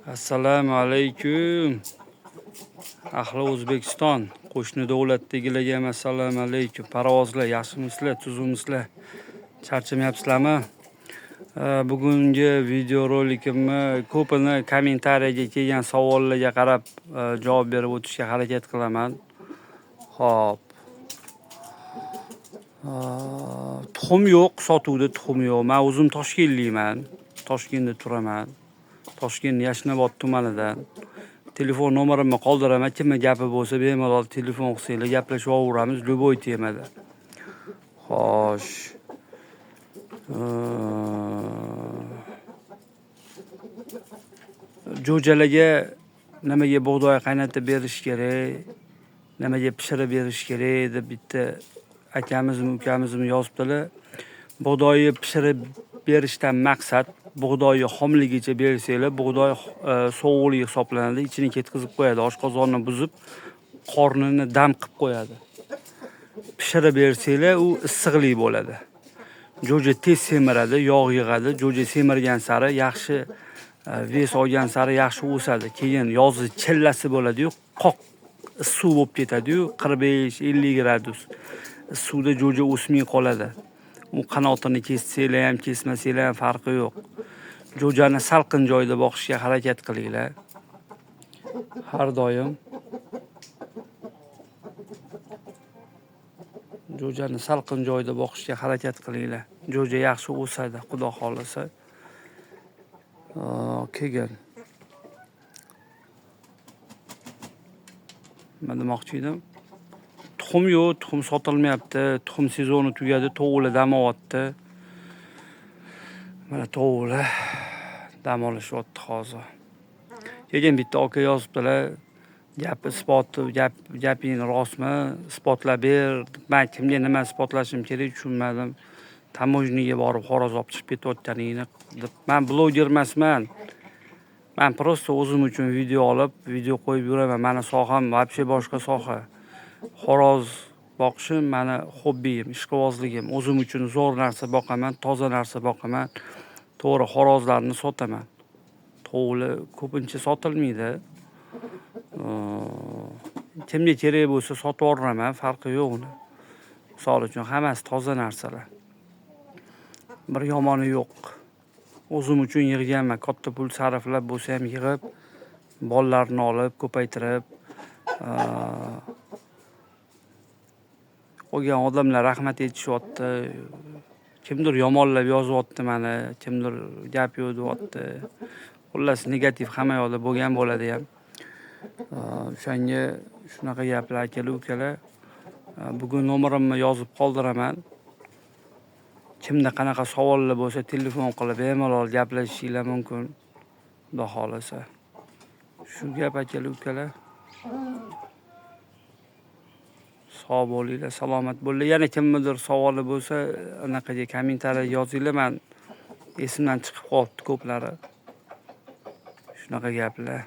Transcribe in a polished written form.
Assalomu alaykum. Ahli O'zbekiston, qo'shni davlatdagilarga ham assalomu alaykum. Parvozlar, yaxshimisizlar, tuzukmisizlar? Charchamayapsizlarmi? Bugungi videorolikimni ko'pini kommentariyaga kelgan savollarga qarab javob berib o'tishga harakat qilaman. Xo'p. Tuxum yo'q, sotuvda tuxum yo'q. Men o'zim Toshkentlikman. Toshkentda turaman. Toshkent Yashnobod tumanidan. Telefon nomerimni qoldiraman. Kimni gapi bo'lsa bemalol telefon qilsanglar, gaplashib olaveramiz любой temada. Xo'sh. Jo'jalarga nimaga bug'doy qaynatib berish kerak, nimaga pishirib berish kerak deb bitta akamizmi, ukamizmi yozibdilar. Bug'doyni pishirib berishdan maqsad bug'doyni xomligicha bersanglar, bug'doy sovuqlik hisoblanadi, ichini ketkizib qo'yadi, oshqozonni buzib, qornini dam qilib qo'yadi. Pishirib bersanglar, u issiqlik bo'ladi. Jo'ja tez semiradi, yog' yig'adi. Jo'ja semirgan sari yaxshi вес olgan sari yaxshi o'sadi. Keyin yozi chillasi bo'ladi-yu, qoq issiq bo'lib ketadi-yu, 45-50 gradus. Issiqda jo'ja o'smay qoladi. U qanotini kessanglar ham, kesmasanglar ham farqi yo'q. Jo'jani salqin joyda boqishga harakat qilinglar. Har doim jo'jani salqin joyda boqishga harakat qilinglar. Jo'ja yaxshi o'sadi, Xudo xohlasa. Keyin nima demoqchi edim? Tuxum yo'q, tuxum sotilmayapti. Tuxum sezoni tugadi, tovuqlar dam olyapti. Mana tovuqlar dam olishyapti hozir. Keyin bitta aka yozibdilar, gap isboti, gaping rostmi? Isbotlab ber. Men kimga nima isbotlashim kerak tushunmadim. Tamojniga borib xo'roz olib chiqib ketayotganingni deb. Men bloger emasman. Men просто o'zim uchun video olib, video qo'yib yuraman. Meni soham вообще boshqa soha. Xo'roz boqishim meni hobbiyim, ishqibozligim. O'zim uchun zo'r narsa boqaman, toza narsa boqaman. To'g'ri, xo'rozlarni sotaman. Tovuqlar ko'pincha sotilmaydi. Kimga kerak bo'lsa sotib yuboraman, farqi yo'q uni. Misol uchun hammasi toza narsalar. Bir yomoni yo'q. O'zim uchun yig'ganman, katta pul sarflab bo'lsa ham yig'ib, bolalarni olib, ko'paytirib, qolgan odamlar rahmat aytishyapti. Kimdir yomonlab yozyapti meni, kimdir gap yo'q deyapti. Xullas, negativ hamma yoqda bo'lgan bo'ladi ham. O'shanga shunaqa gaplar akalar, ukalar. Bugun nomerimni yozib qoldiraman. Kimda qanaqa savollar bo'lsa telefon qilib bemalol gaplashishinglar mumkin. Xudo xohlasa. Shu gap akalar, ukalar. Sog' bo'linglar, salomat bo'linglar. Yana kimnidir savoli bo'lsa, anaqaga kommentariya yozinglar. Men esimdan chiqib qolibdi ko'plari. Shunaqa gaplar.